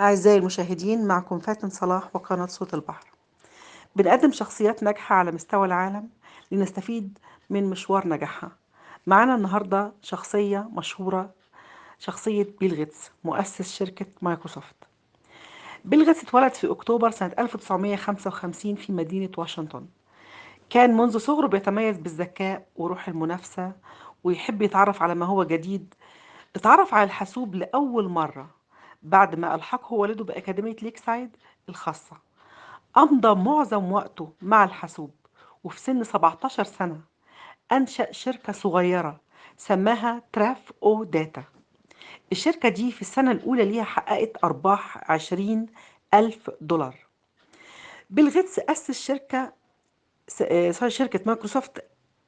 أعزائي المشاهدين، معكم فاتن صلاح وقناة صوت البحر. بنقدم شخصيات ناجحة على مستوى العالم لنستفيد من مشوار نجاحها. معانا النهاردة شخصية مشهورة، شخصية بيل غيتس مؤسس شركة مايكروسوفت. بيل غيتس اتولد في أكتوبر سنة 1955 في مدينة واشنطن. كان منذ صغره بيتميز بالذكاء وروح المنافسة، ويحب يتعرف على ما هو جديد. اتعرف على الحاسوب لأول مرة بعد ما ألحقه والده بأكاديمية ليكسايد الخاصة. أمضى معظم وقته مع الحاسوب، وفي سن 17 سنة أنشأ شركة صغيرة سماها تراف أو داتا. الشركة دي في السنة الأولى ليها حققت أرباح 20,000 دولار. بيل غيتس أسس شركة مايكروسوفت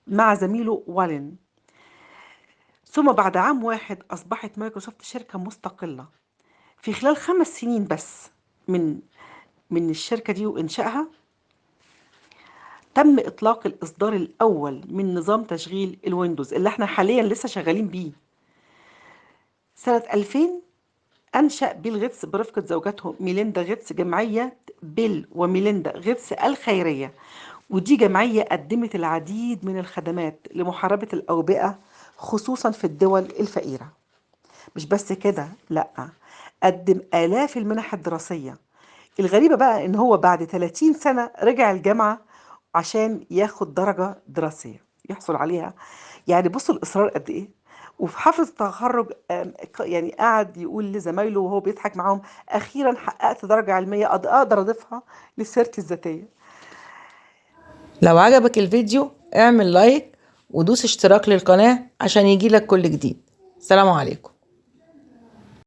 مع زميله والين، ثم بعد عام واحد أصبحت مايكروسوفت شركة مستقلة. في خلال 5 سنين بس من الشركة دي وإنشائها، تم إطلاق الإصدار الأول من نظام تشغيل الويندوز اللي احنا حاليا لسه شغالين بيه. سنة 2000 أنشأ بيل غيتس برفقة زوجته ميليندا غيتس جمعية بيل وميليندا غيتس الخيرية، ودي جمعية قدمت العديد من الخدمات لمحاربة الأوبئة خصوصا في الدول الفقيرة. مش بس كده، لأ، قدم آلاف المنح الدراسية. الغريبة بقى إن هو بعد 30 سنة رجع الجامعة عشان ياخد درجة دراسية يحصل عليها. يعني بصوا الإصرار قد إيه. وفي حفلة التخرج يعني قعد يقول لزمايله وهو بيضحك معاهم: أخيرا حققت درجة علمية أقدر أضيفها لسيرتي الذاتية. لو عجبك الفيديو اعمل لايك ودوس اشتراك للقناة عشان يجيلك كل جديد. سلام عليكم.